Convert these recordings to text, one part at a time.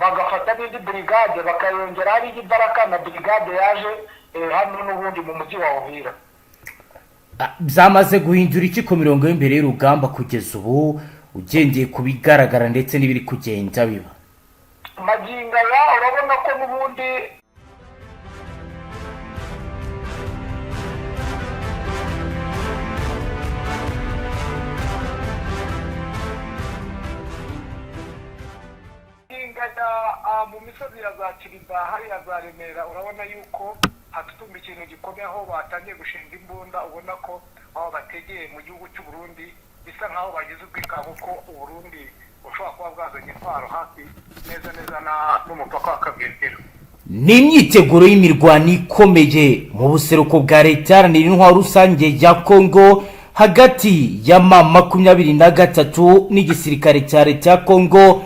Bagafata n'indi brigade bakayongera hariya i Baraka na brigade yaje hano n'ubundi mu mujyi wa Uvira. Byamaze guhindura iki ku mirongo y'imbere y'urugamba kugeza ubu, ugendeye ku bigaragara ndetse n'ibiri kugenda biba? Magingo aya urabona ko n'ubundi inganya mu misozi ya za Kirimba, hariya za Remera, urabona yuko hatutumba ikintu gikomeye, aho batangiye gushinga imbunda. Ubona ko aho bategeye mu gihugu cy'u Burundi bisa nkaho bagize ubwikango ko u Burundi bushobora kuba bwazanye intwaro hafi neza neza n'umupaka wa Kavimvira. Ni imyiteguro y'imirwano ikomeye mu buseruko bwa Leta Iharanira Intwaro Rusange ya Kongo hagati ya M23 n'igisirikare cya leta ya Kongo,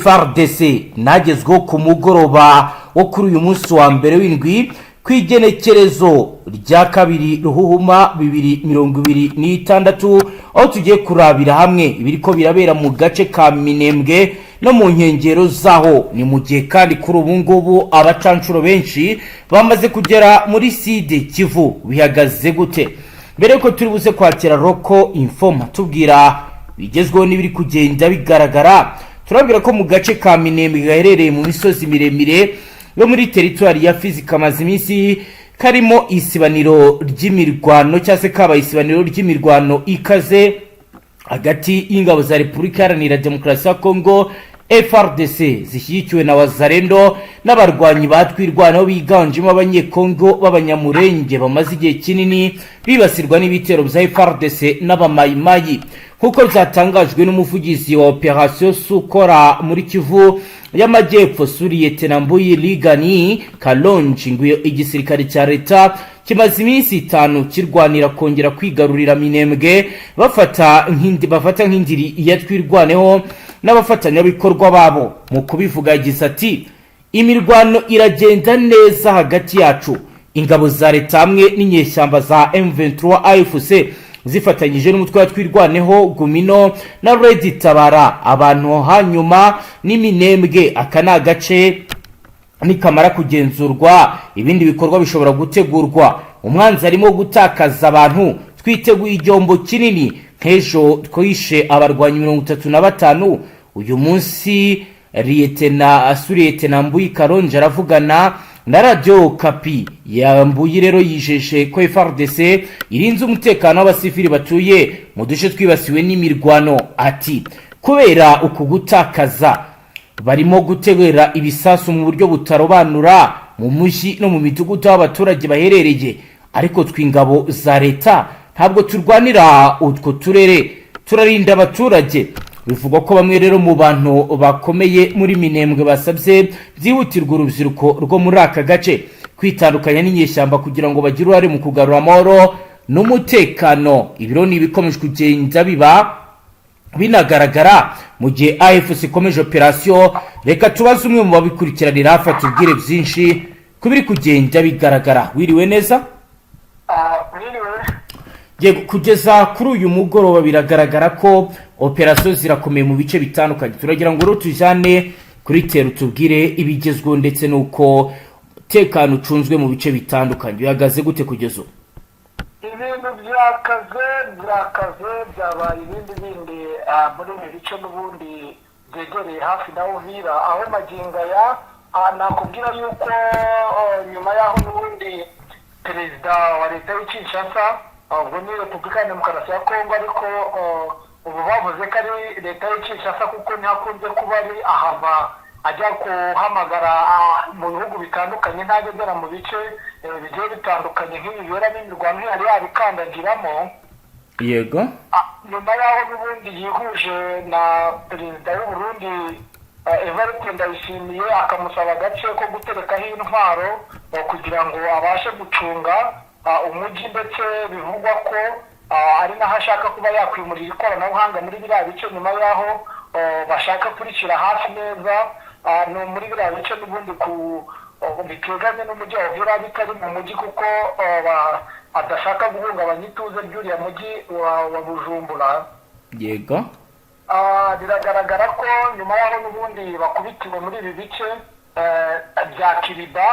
FARDC, nagezweho ku mugoroba wo kuri uyu munsi wa mbere w'indwi, ku igenekerezo rya 2 Ruhuhuma 2026, aho tugiye kurabira hamwe ibiriko birabera mu gace ka Minembwe no mu nkengero zaho. Ni mu gihe kandi kuri ubu ngubu abacanshuro benshi bamaze kugera muri Sud Kivu. Bihagaze gute? Mbere yuko turi buze kwakira local informer tubwira bigezweho n'ibiri kugenda bigaragara, turabwira ko mu gace ka Minembwe gaherereye mu misozi miremire yo muri teritwari ya Fizi kamaze iminsi karimo isibaniro ry'imirwano, cyangwa se kabaye isibaniro ry'imirwano ikaze hagati y'ingabo za Repubulika Iharanira Demokarasi ya Kongo, FARDC, zishyigikiwe na Wazalendo n'abarwanyi batwirwanaho biganjemo Abanyekongo b'Abanyamurenge bamaze igihe kinini bibasirwa n'ibitero bya FARDC n'Abamayimayi. Nk'uko byatangajwe n'umuvugizi wa Operation Sokola muri Kivu y'Amajyepfo, Sous-Lieutenant Mbuyi Rigani Kalonji, ngo igisirikare cya leta kimaze iminsi 5 kirwanira kongera kwigarurira Minembwe, bafata nk'indiri ya Twirwaneho n'abafatanyabikorwa babo. Mu kubivuga yagize ati: "Imirwano iragenda neza hagati yacu, ingabo za leta hamwe n'inyeshyamba za M23 AFC zifatanyije n'umutwe wa Twirwaneho, Gumino na Red Tabara. Abantu hanyuma n'Iminembwe, aka ni agace nikamara kugenzurwa ibindi bikorwa bishobora gutegurwa. Umwanzi arimo gutakaza abantu, twiteguye igihombo kinini. Nk'ejo twishe abarwanyi 35." Uyu munsi Lieutenant, Sous-Lieutenant Mbuyi Karonje aravugana na Radio Okapi. Yambuye rero yijeje ko FARDC irinze umutekano w'abasivili batuye mu duce twibasiwe n'imirwano. Ati: "Kubera uku gutakaza, barimo gutegura ibisasu mu buryo butarobanura mu mujyi no mu midugudu aho abaturage baherereye, ariko twe ingabo za leta ntabwo turwanira utwo turere, turarinda abaturage." Bivugwa ko bamwe rero mu bantu bakomeye muri Minembwe basabye byihutirwa urubyiruko rwo muri aka gace kwitandukanya n'inyeshyamba kugira ngo bagire uruhare mu kugarura amahoro n'umutekano. Ibiro ni ibikomeje kugenda biba binagaragara mu gihe AFC ikomeje operasiyo. Reka tubaze umwe mu babikurikiranira hafi atubwire byinshi ku biri kugenda bigaragara. Wiriwe neza? Mwiriwe. Yego, kugeza kuri uyu mugoroba biragaragara ko operasiyo zirakomeye mu bice bitandukanye. Turagira ngo rero tujyane kuri terrain, tubwire ibigezweho ndetse n'uko umutekano ucunzwe mu bice bitandukanye. Bihagaze gute kugeza ubu? Ibintu byakaze, byakaze, byabaye ibindi bindi muri ibi bice n'ubundi byegereye hafi na Uvira, aho magingo aya nakubwira yuko nyuma y'aho n'ubundi perezida wa leta y'i Kinshasa, ubwo ni Repubulika ya Demokarasi ya Kongo, ariko ubu bavuze ko ari leta y'i Kinshasa kuko ntihakunze kuba ari ahava ajya guhamagara mu bihugu bitandukanye, ntajya agera mu bice bigiye bitandukanye nk'ibi biberamo imirwano, ntiyari yabikandagiramo. Nyuma y'aho n'ubundi yihuje na perezida w'u Burundi Evariste Ndayishimiye, akamusaba agace ko guterekaho intwaro kugira ngo abashe gucunga umujyi, ndetse bivugwa ko ari naho ashaka kuba yakwimurira ikoranabuhanga muri biriya bice, nyuma y'aho bashaka kurishyira hafi neza no muri biriya bice n'ubundi ku biteganye n'umujyi wa Uvira, bitari mu mujyi, kuko adashaka guhungabanya ituze ry'uriya mujyi wa Bujumbura. Biragaragara ko nyuma y'aho n'ubundi bakubitiwe muri ibi bice bya Kiriba,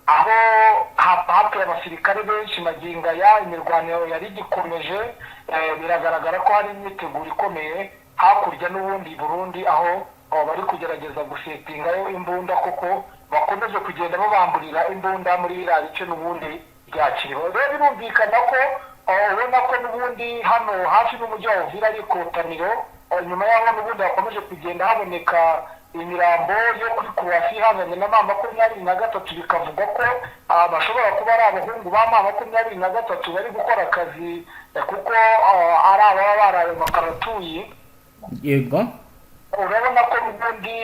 aho hapfuye abasirikare benshi, magingo aya imirwano yari igikomeje. Biragaragara ko hari imyiteguro ikomeye hakurya n'ubundi i Burundi, aho bari kugerageza gusetingayo imbunda, kuko bakomeje kugenda babamburira imbunda muri biriya bice n'ubundi bya Kiriba. Rero birumvikana ko ubona ko n'ubundi hano hafi n'umujyi wa Uvira ari ikotaniro, nyuma y'aho n'ubundi hakomeje kugenda haboneka imirambo yo kuri Croatie ihanganye na M23, bikavugwa ko bashobora kuba ari abahungu ba M23 bari gukora akazi, kuko ari ababa baraye makaratuyi. Urabona ko n'ubundi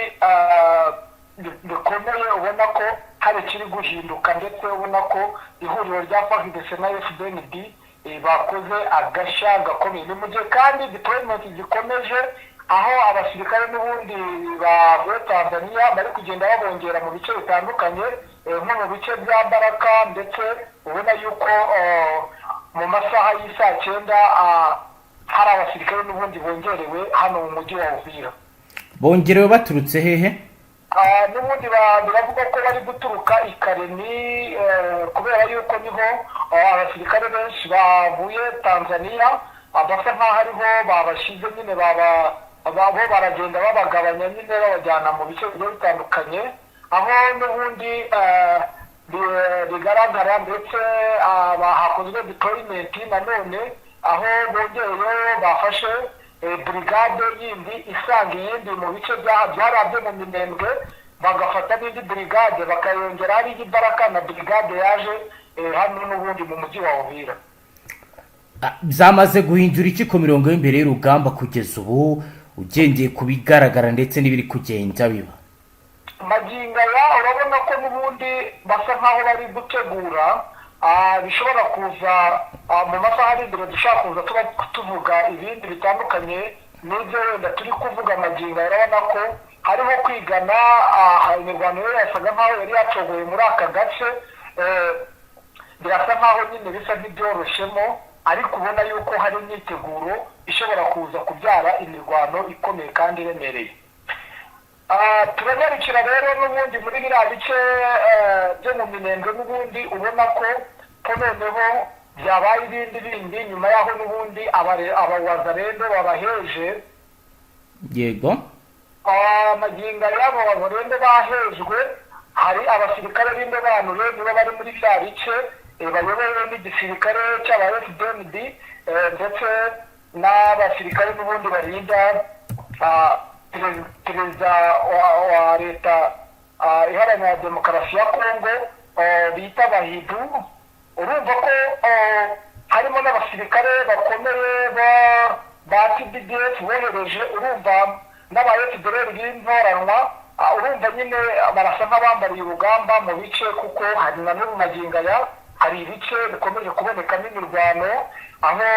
bikomeye, ubona ko hari ikiri guhinduka, ndetse ubona ko ihuriro rya FARDC na FDNB bakoze agashya gakomeye. Ni mu gihe kandi deployment gikomeje, aho abasirikare n'ubundi bavuye Tanzania bari kugenda babongera mu bice bitandukanye, nko mu bice bya Baraka, ndetse ubona yuko mu masaha y'isaa 9 hari abasirikare n'ubundi bongerewe hano mu mujyi wa Uvira. Bongerewe baturutse hehe? N'ubundi biravuga ko bari guturuka i Karemi, kubera yuko niho abasirikare benshi bavuye Tanzania basa nk'aho ariho babashyize nyine, baba bo baragenda babagabanya nyine, babajyana mu bice bigiye bitandukanye, aho n'ubundi bigaragara ndetse hakozwe deployment nanone, aho bongeye bafashe brigade yindi isanga iyindi mu bice byari byo mu Minembwe, bagafata n'indi brigade bakayongera hariya imbaraga na brigade yaje hano n'ubundi mu mujyi wa Uvira. Byamaze guhindura iki ku mirongo y'imbere y'urugamba kugeza ubu, ugendeye ku bigaragara ndetse n'ibiri kugenda biba? Magingo aya urabona ko n'ubundi basa nkaho bari gutegura, bishobora kuza mu masaha ari imbere, dushobora kuza tuba tuvuga ibindi bitandukanye n'ibyo wenda turi kuvuga. Magingo aya urabona ko hariho kwigana, imirwano yo yasaga nkaho yari yacogoye muri aka gace, birasa nkaho nyine bisa nk'ibyoroshyemo, ariko ubona yuko hari imyiteguro ishobora kuza kubyara imirwano ikomeye kandi iremereye. Turanyarukira rero n'ubundi muri biriya bice byo mu Minembwe, n'ubundi ubona ko noneho byabaye ibindi bindi nyuma y'aho n'ubundi abawazarendo babaheje. Magingo y'abo wazarendo bahejwe, hari abasirikare b'indobanure nibo bari muri biriya bice, bayobowe n'igisirikare cy'aba FDNB, ndetse n'abasirikare n'ubundi barinda perezida wa Leta Iharanira Demokarasi ya Kongo bita Bahidu. Urumva ko harimo n'abasirikare bakomeye ba TPDF bohereje, urumva n'aba FDLR b'intoranwa. Urumva nyine barasa nk'abambariye urugamba mu bice, kuko hari na n'ubu magingo aya hari ibice bikomeje kubonekamo imirwano, aho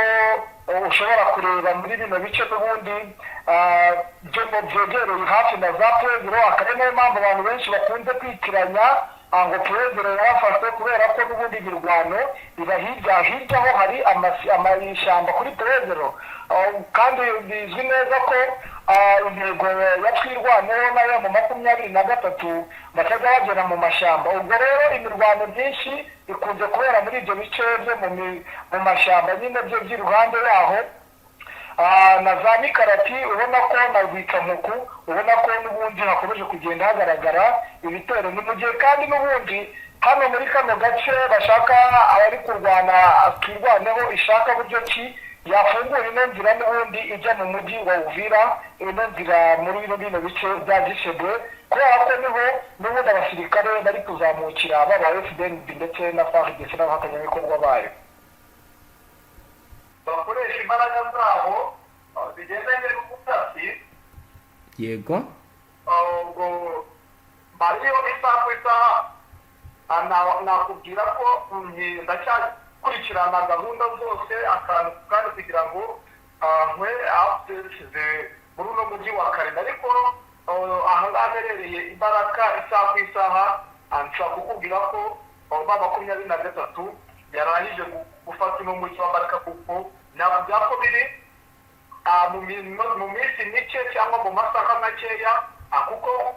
ushobora kureba muri bino bice n'ubundi byo byegereye hafi na za Pwezero, akaba niyo mpamvu abantu benshi bakunze kwitiranya ngo Pwezero yarafashwe, kubera ko n'ubundi imirwano iba hirya hirya aho hari amashyamba kuri Pwezero. Kandi bizwi neza ko intego ya Twirwaneho nayo mu 23 batajya bagera mu mashyamba. Ubwo rero imirwano myinshi ikunze kubera muri ibyo bice byo mu mashyamba nyine byo by'iruhande yaho na za Mikarati, ubona ko na Rwicankuku, ubona ko n'ubundi hakomeje kugenda hagaragara ibitero. Ni mu gihe kandi n'ubundi hano muri kano gace bashaka abari kurwana, Twirwaneho ishaka buryo ki yafungura ino nzira n'ubundi ijya mu mujyi wa Uvira, ino nzira muri bino bice bya Gishebwe, kubera ko niho n'ubundi abasirikare bari kuzamukira baba FDNB ndetse na FARDC n'abafatanyabikorwa bayo. Bakoresha imbaraga zabo zigendanye n'ubutasi. Ubwo bariyo isaha ku isaha. Nakubwira ko ndacyakurikirana gahunda zose akantu kandi kugira ngo nkwe updates muri uno mujyi wa Karema, ariko aha ngaha mperereye imbaraga isaha ku isaha, nshobora kukubwira ko M23 yarangije gufata uno mujyi wa Baraka, kuko nakubwira ko biri mu minsi mike cyangwa mu masaha makeya, kuko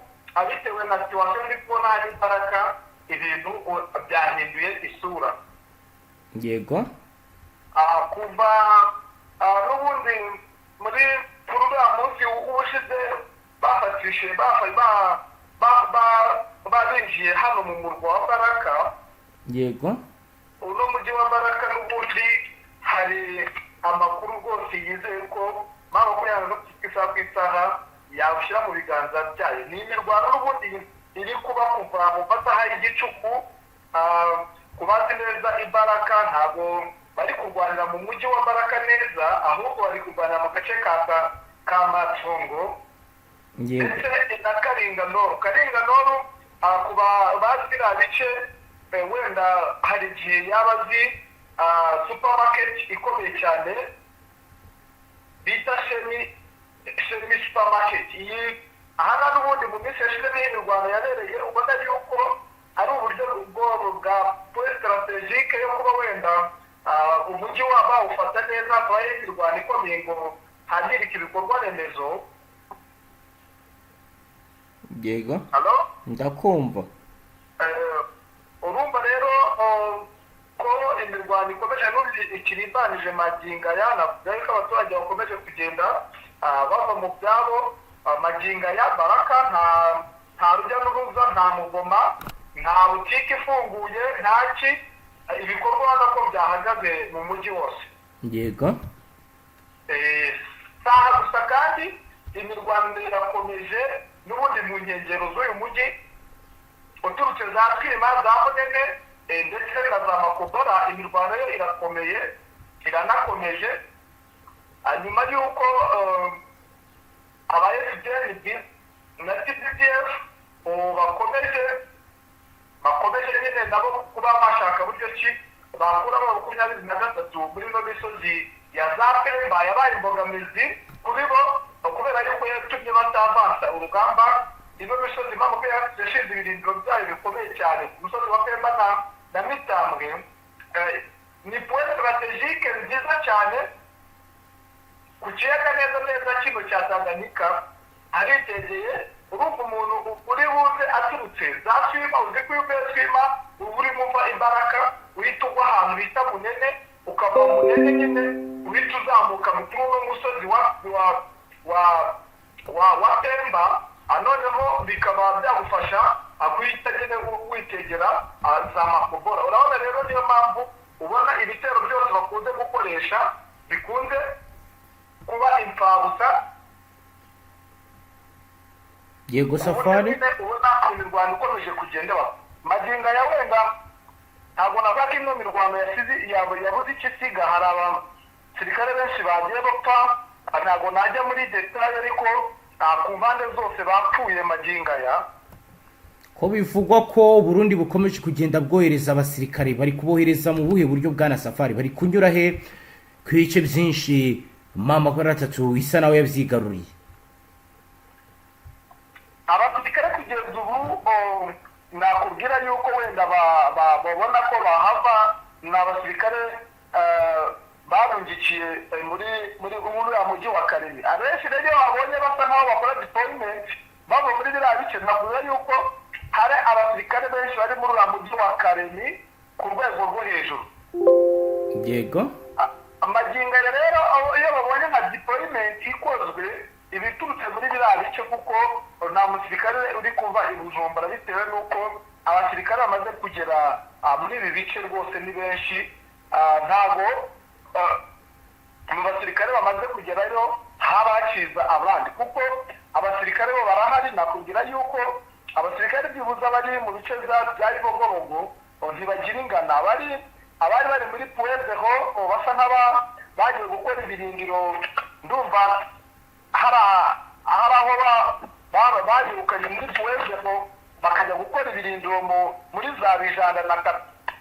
bitewe na situation ndi kubona hari imbaraga, ibintu byahinduye isura. Kuva n'ubundi muri kuri uriya munsi ubushize bafatishije binjiye hano mu murwa wa Baraka, uno mujyi wa Baraka, n'ubundi hari amakuru rwose yizeye ko M23 isaha ku isaha yawushyira mu biganza byayo. Ni imirwano n'ubundi iri kuba kuva mu masaha y'igicuku. Ku bazi neza ibaraka, ntabwo bari kurwanira mu mujyi wa Baraka neza, ahubwo bari kurwanira mu gace ka Matongo ndetse na Karinga Nord. Karinga Nord, ku bazi biriya bice, wenda hari igihe yaba azi supermarket ikomeye cyane bita Shemi Supermarket. Iyi aha n'ubundi mu minsi yashize niho imirwano yabereye. Ubona yuko ari uburyo bwa point stratégique yo kuba wenda umujyi waba bawufata neza, hakaba hari imirwano ikomeye ngo hangirike ibikorwa remezo. Halo? Ndakumva. Urumva rero ko imirwano ikomeje n'ubu ikiribanije magingo aya. Navuga yuko abaturage bakomeje kugenda bava mu byabo. Magingo aya Baraka nta rujya n'uruza, nta mugoma, nta butike ifunguye, nta ki. Ibikorwa ubona ko byahagaze mu mujyi wose. Saha gusa kandi imirwano irakomeje n'ubundi mu nkengero z'uyu mujyi, uturutse za Twima, za Munene, ndetse na za Makobora. Imirwano yo irakomeye, iranakomeje. Nyuma y'uko aba FDNB na TPDF ubu bakomeje nyine nabo kuba bashaka buryo ki bakuramo 23 muri ino misozi ya za Pemba yabaye imbogamizi kuri bo, kubera yuko yatumye batavansa urugamba. Ino misozi 23 yashinze ibirindiro byayo bikomeye cyane ku musozi wa Pemba na Mitambwe. Ni point stratégique nziza cyane ku kiyaga neza neza kino cya Tanganyika, haritegeye. Urumva umuntu uri buze aturutse za Twima, uzi ko iyo uvuye Twima uba urimo uva imbaraga, uhita ugwa ahantu bita Munene, ukava Munene nyine uhita uzamuka kuri uno musozi wa Pemba. Noneho bikaba byagufasha guhita nyine witegera za Makobora. Urabona rero niyo mpamvu ubona ibitero byose bakunze gukoresha bikunze kuba imfabusa. Safari. Nyine ubona imirwano ikomeje kugenda magingo aya. Wenda ntabwo navuga ko ino mirwano yasize yabuze icyo isiga. Hari abasirikare benshi bagiye bapfa. Ntabwo najya muri détails, ariko ku mpande zose bapfuye magingo aya. Ko bivugwa ko Burundi bukomeje kugenda bwohereza abasirikare, bari kubohereza mu buhe buryo, bwana Safari? Bari kunyura he ku bice byinshi M23 isa nawe yabyigaruriye? Abasirikare kugeza ubu nakubwira yuko wenda babona ko bahava ni abasirikare barungikiye muri uriya mujyi wa Karemi. Abenshi rero iyo babonye basa nkaho bakora deployment bava muri biriya bice, navuga yuko hari abasirikare benshi bari muri uriya mujyi wa Karemi ku rwego rwo hejuru. Amagingo aya rero, iyo babonye nka deployment ikozwe ibiturutse muri biriya bice, kuko nta musirikare uri kuva i Bujumbura, bitewe n'uko abasirikare bamaze kugera muri ibi bice rwose ni benshi. Ntago mu basirikare bamaze kugerayo haba hakiza abandi, kuko abasirikare bo barahari. Nakubwira yuko abasirikare byibuze bari mu bice bya Bibogorogo ntibagira ingana. Bari abari bari muri Puwezeho basa nk'aba bagiye gukora ibirindiro. Ndumva hari aho babirukanye muri Puwezeho bakajya gukora ibirindiro muri za Bijanda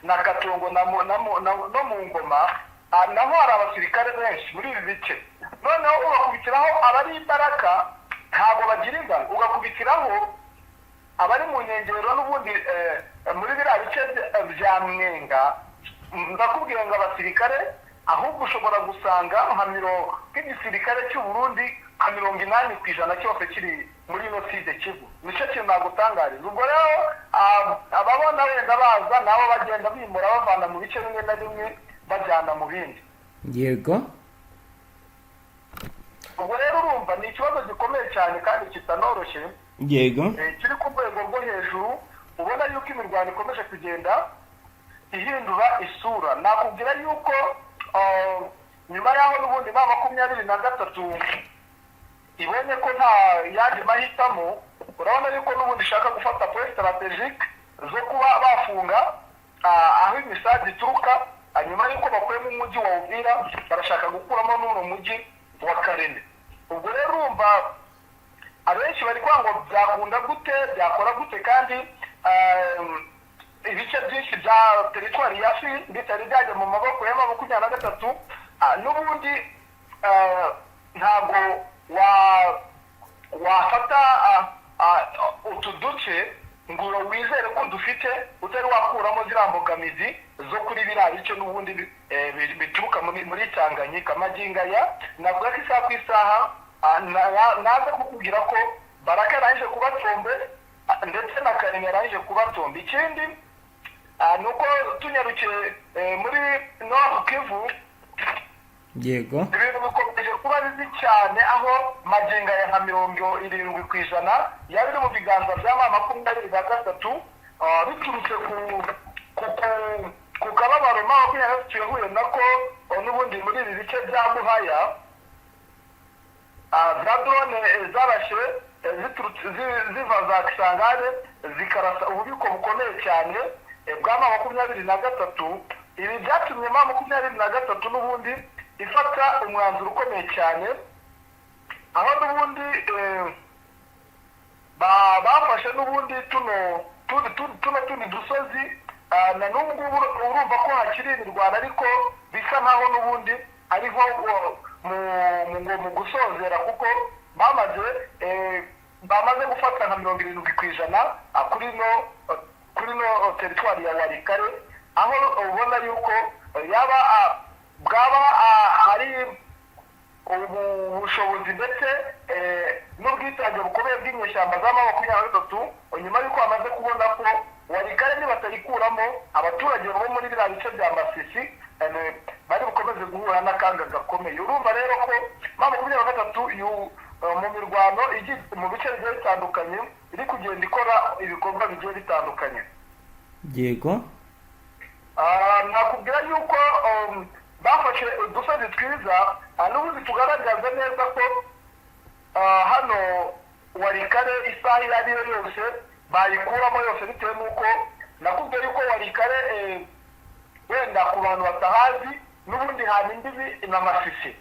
na Katongo no mu Ngoma. Naho hari abasirikare benshi muri ibi bice. Noneho ugakubitiraho abari imbaraga, ntabwo bagira ingano. Ugakubitiraho abari mu nkengero n'ubundi muri biriya bice bya Mwenga. Ndakubwira ngo abasirikare Ahubwo ushobora gusanga nka mirongo nk'igisirikare cy'u Burundi nka 80% cyose kiri muri ino Sud Kivu. Nicyo kintu nagutangariza. Ubwo rero ababona wenda baza nabo bagenda bimura, bavana mu bice bimwe na bimwe bajyana mu bindi. Ubwo rero urumva ni ikibazo gikomeye cyane kandi kitanoroshye, kiri ku rwego rwo hejuru. Ubona yuko imirwano ikomeje kugenda ihindura isura. Nakubwira yuko nyuma y'aho n'ubundi M23 ibonye ko nta yandi mahitamo, urabona yuko n'ubundi ishaka gufata point stratégique zo kuba bafunga aho imisazi ituruka. Nyuma y'uko bakuyemo umujyi wa Uvira, barashaka gukuramo n'uno mujyi wa Kalemi. Ubwo rero urumva abenshi bari kwanga ngo byakunda gute, byakora gute, kandi ibice byinshi bya teritwari ya Fizi bitari byajya mu maboko ya M23. N'ubundi ntabwo wafata utu duce ngo wizere ko dufite utari wakuramo ziriya mbogamizi zo kuri biriya bice n'ubundi bituruka muri Tanganyika. Magingo aya navuga ko isaha ku isaha naza kukubwira ko Baraka yarangije kuba tombe, ndetse na Kalemi yarangije kuba tombe. Ikindi ni uko tunyarukiye muri Nord Kivu, ibintu bikomeje kuba bibi cyane, aho magingo aya nka 70% yaba iri mu biganza bya M23, biturutse ku kababaro M23 yahuye nako n'ubundi muri ibi bice bya Muhaya, za drone zarashe ziturutse ziva za Kisangani, zikarasa ububiko bukomeye cyane bwa M23. Ibi byatumye M23 n'ubundi ifata umwanzuro ukomeye cyane, aho n'ubundi bafashe n'ubundi tuno tundi dusozi. Na n'ubu ngubu urumva ko hakiri imirwano, ariko bisa nkaho n'ubundi ariho mu gusozera, kuko bamaze gufata nka 70% kuri no teritwari ya Walikale, aho ubona yuko yaba bwaba ari ubu bushobozi ndetse n'ubwitange bukomeye bw'inyeshyamba za M23, nyuma y'uko bamaze kubona ko Walikale nibatayikuramo, abaturage bo muri biriya bice bya Masisi bari bukomeze guhura n'akaga gakomeye. Urumva rero ko M23 mu mirwano mu bice bigiye bitandukanye iri kugenda ikora ibikorwa bigiye bitandukanye. Nakubwira yuko bafashe udusozi twiza, n'ubundi tugaragaza neza ko hano Walikale isaha iyo ari yo yose bayikuramo yose, bitewe n'uko nakubwiye yuko Walikale, wenda ku bantu batahazi, n'ubundi hana imbibi na Masisi.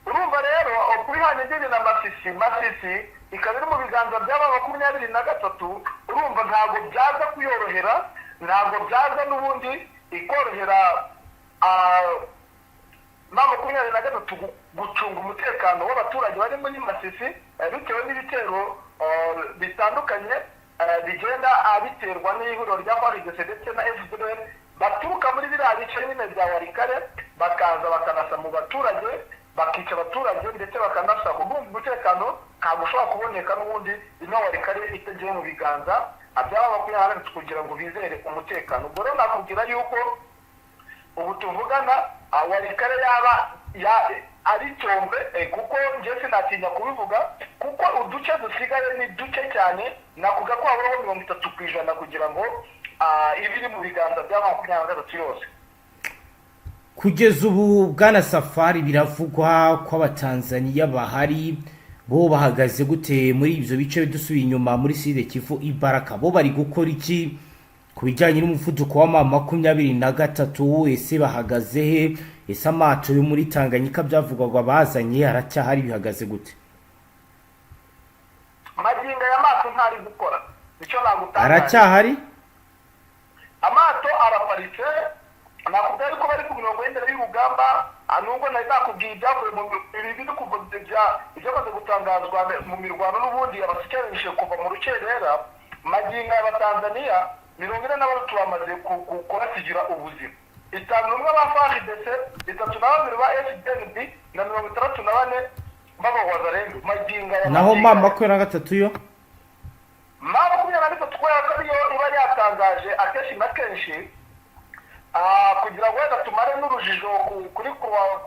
Urumva rero kuri hana imbibi na Masisi, Masisi ikaba iri mu biganza by'aba 23, urumva ntabwo byaza kuyorohera, ntabwo byaza n'ubundi ikorohera M23 gucunga umutekano w'abaturage bari muri Masisi, bitewe n'ibitero bitandukanye bigenda biterwa n'ihuriro rya FARDC ndetse na FDLR, baturuka muri biriya bice nyine bya Walikale, bakaza bakanasa mu baturage, bakica abaturage ndetse bakanasa. Urumva umutekano ntabwo ushobora kuboneka n'ubundi ino Walikale itagiye mu biganza byaba 23 kugira ngo bizere umutekano. Ubwo rero nakubwira yuko ubu tuvugana Walikale yaba ari tombe, kuko njye sinatinya kubivuga, kuko uduce dusigaye ni duke cyane. Nakuvuga ko haburaho 30% kugira ngo ibe iri mu biganza bya 23 yose. Kugeza ubu, bwana Safari, biravugwa ko Abatanzaniya bahari, bo bahagaze gute muri ibyo bice? Dusubiye inyuma muri Sud Kivu, i Baraka, bo bari gukora iki ku bijyanye n'umuvuduko wa M23? Ese bahagaze he? Ese amato yo muri Tanganyika byavugwaga bazanye aracyahari? Bihagaze gute? Magingo aya mato ntari gukora, nicyo nagutangaje. Aracyahari? Amato araparitse. Nakubwira yuko bari ku mirongo y'imbere y'urugamba, nubwo nari nakubwiye ibyavuye mu ibi biri kuva ibyamaze gutangazwa mu mirwano n'ubundi abasikereje kuva mu rukerera. Magingo aya Abatanzaniya 43 bamaze kuhasigira ubuzima. 51 ba FARDC, 32 ba FDNB na 64 b'abawazalendo magingo aya. Naho Magingo ma aya. 23 yo? Ma 23, kubera ko ariyo iba yatangaje akenshi na kenshi, kugira ngo wenda tumare n'urujijo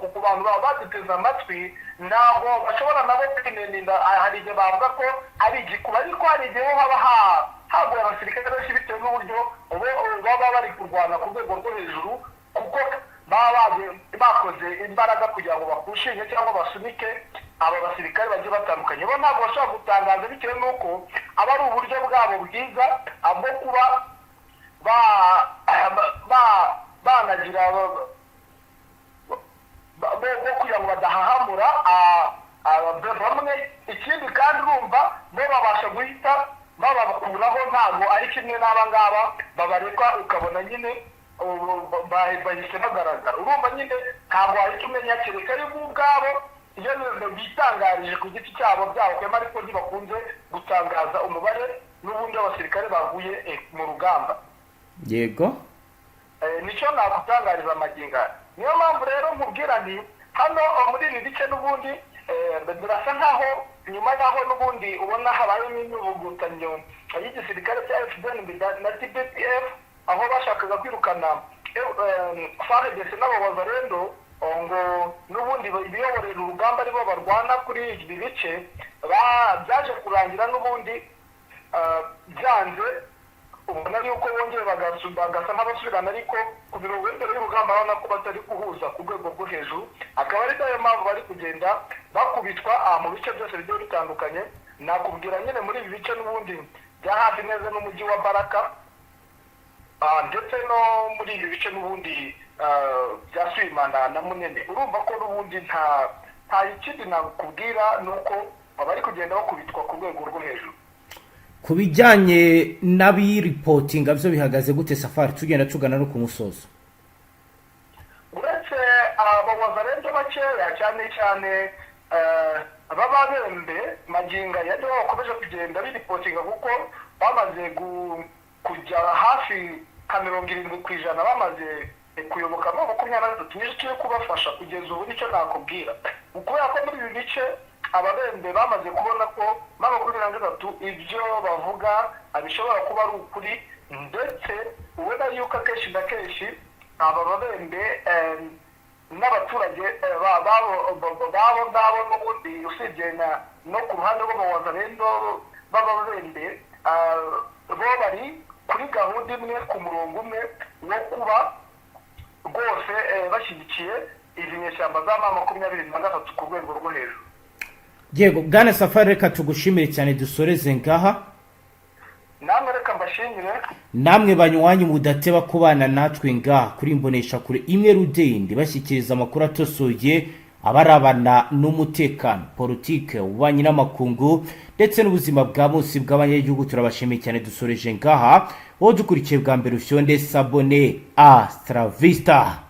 ku bantu baba baduteze amatwi, ntabwo bashobora nabo kwineninda. Hari igihe bavuga ko ari igikuba, ariko hari igihe ho haba haguye abasirikare benshi bitewe n'uburyo bo baba bari kurwana ku rwego rwo hejuru, kuko baba bakoze imbaraga kugira ngo bakushinge cyangwa basunike aba basirikare bagiye batandukanye. Bo ntabwo bashobora gutangaza bitewe n'uko aba ari uburyo bwabo bwiza bwo kuba ba banagira bo kugira ngo badahahamura bamwe. Ikindi kandi, urumva bo babasha guhita babakuraho, ntabwo ari kimwe n'aba ngaba babareka ukabona nyine ubu bahise bagaragara. Urumva nyine ntabwo wahita umenya, kereka ari bo ubwabo iyo bitangarije ku giti cyabo byabo, ariko ntibakunze gutangaza umubare n'ubundi w'abasirikare baguye mu rugamba. Nicyo nakutangariza amagingo aya. Niyo mpamvu rero nkubwira nti hano muri ibi bice n'ubundi birasa nkaho nyuma y'aho n'ubundi ubona habayemo imyivugutanyo y'igisirikare cya FDNB na TPPF, aho bashakaga kwirukana FARDC n'abawazalendo ngo n'ubundi biyoborera urugamba aribo barwana kuri ibi bice, byaje kurangira n'ubundi byanze. Ubona yuko bongeye bagasa nk'abasubirana, ariko ku mirongo y'imbere y'urugamba urabona ko batari guhuza ku rwego rwo hejuru, akaba ari nayo mpamvu bari kugenda bakubitwa mu bice byose bigiye bitandukanye. Nakubwira nyine muri ibi bice n'ubundi bya hafi neza n'umujyi wa Baraka, ndetse no muri ibi bice n'ubundi bya Swimana na Munene. Urumva ko n'ubundi nta ikindi nakubwira, ni uko bari kugenda bakubitwa ku rwego rwo hejuru. Ku bijyanye n'abiripotinga byo bihagaze gute, Safari, tugenda tugana no ku musozo? Uretse abawazalendo bakeya cyane cyane b'ababembe, magingo aya nibo bakomeje kugenda biripotinga, kuko bamaze kujya hafi nka 70% bamaze kuyoboka M23. Nicyo kiri kubafasha kugeza ubu, nicyo nakubwira, kubera ko muri ibi bice ababembe bamaze kubona ko M23 ibyo bavuga bishobora kuba ari ukuri, ndetse ubona yuko akenshi na kenshi aba babembe n'abaturage babo ngabo n'ubundi, usibye no ku ruhande rw'abawazalendo b'ababembe, bo bari kuri gahunda imwe, ku murongo umwe wo kuba rwose bashyigikiye izi nyeshyamba za M23 ku rwego rwo hejuru. Yego, bwana Safari, reka tugushimire cyane, dusoreze ngaha. Namwe reka mbashimire. Namwe banywanyi mudateba kubana natwe ngaha kuri imbonesha kure imwe rudende, bashyikiriza amakuru atosoye abarabana n'umutekano, politike, ububanyi n'amakungu ndetse n'ubuzima bwa bose bw'abanyagihugu, turabashimiye cyane. Dusoreje ngaha. Wowe dukurikiye bwa mbere, ufyonde s'abonner. Hasta la vista.